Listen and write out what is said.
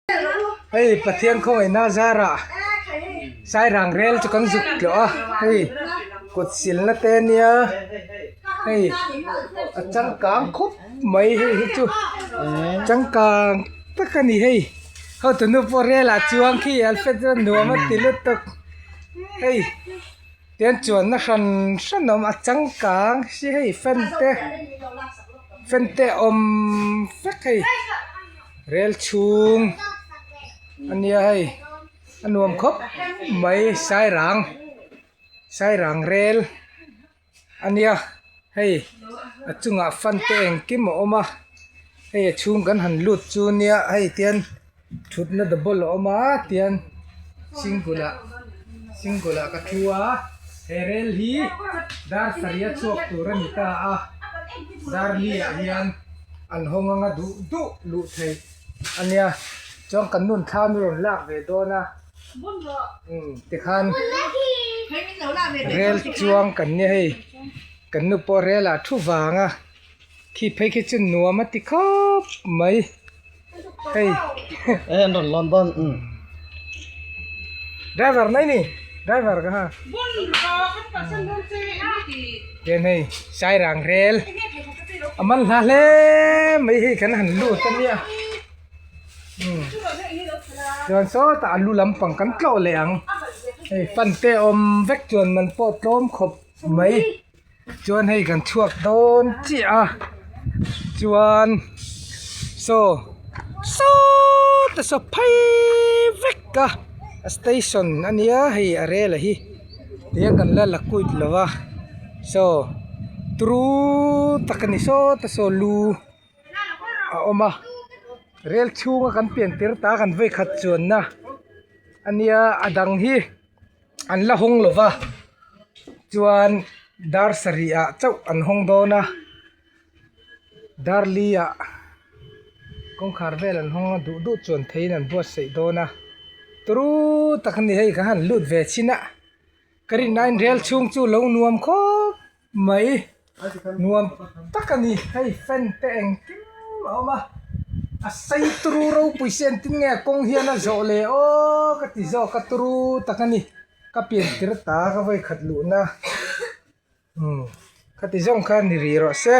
Hei Pathian khawngaihna zarah sairang rel chu kan zuk tlawh a hei kut silna te ania hei a changkang khawp mai hei hi chu changkang tak a ni hei hotunu pawh rel ah chuang khi alfred chuan nuam a ti lutuk hei tian chuanna hran hran a awm a changkang si hei fan te fan te awm vek hei. Rel chhung a nia hei a nuam khawp mai sairang sairang rel a nia hei a chungah fan te engkim a awm a hei a chhung kan han lut chu nia hei tian thutna double a awm a tian single ah single ah ka thu a he rel hi dar sarih a chhuak tur a ni ta a dar li ah hian. An hawng anga duh duh luh theih a nia chuan kan nun thlam hi rawn lak ve dawn a umm tikhan rel chuang kan nia hei kan nu pawh rel ah thu vang a khi phei khi chu nuam a ti khawp mai hei driver mai ni driver ka ha tian hei sairang rel a man hla hle mai hei kan han lut a nia umm chuan sawtah a lu lampang kan tlawh leh ang hei fan te a awm vek chuan man pawh tlawm khawp mai. Chuan hei kan chhuak dawn chiah a chuan saw saww te saw phei vek a a station a nia hei a rel a hi tihian kan la la quit lo va saw turu tak a ni sawta saw lu a awm a rel chhunga kan pian tir ta kan vawikhat chuanna a nia a dang hi. An la hawng lo va chuan dar sarih ah chauh an hawng dawn a dar li ah kawngkhar vel an hawng a duh duh chuan theiin an buatsaih dawn a turu tak a ni hei ka han lut ve chin a ka rin aiin rel chhung chu lo nuam khawp mai nuam tak a ni hei fan te engkim a awm a a sei turu ropui si engtin nge a kawng hian a zawh leh aw ka ti zawk a turu tak a ni ka pian tir ta ka vawi khat luhna umm khati zawng kha ni rih rawh se.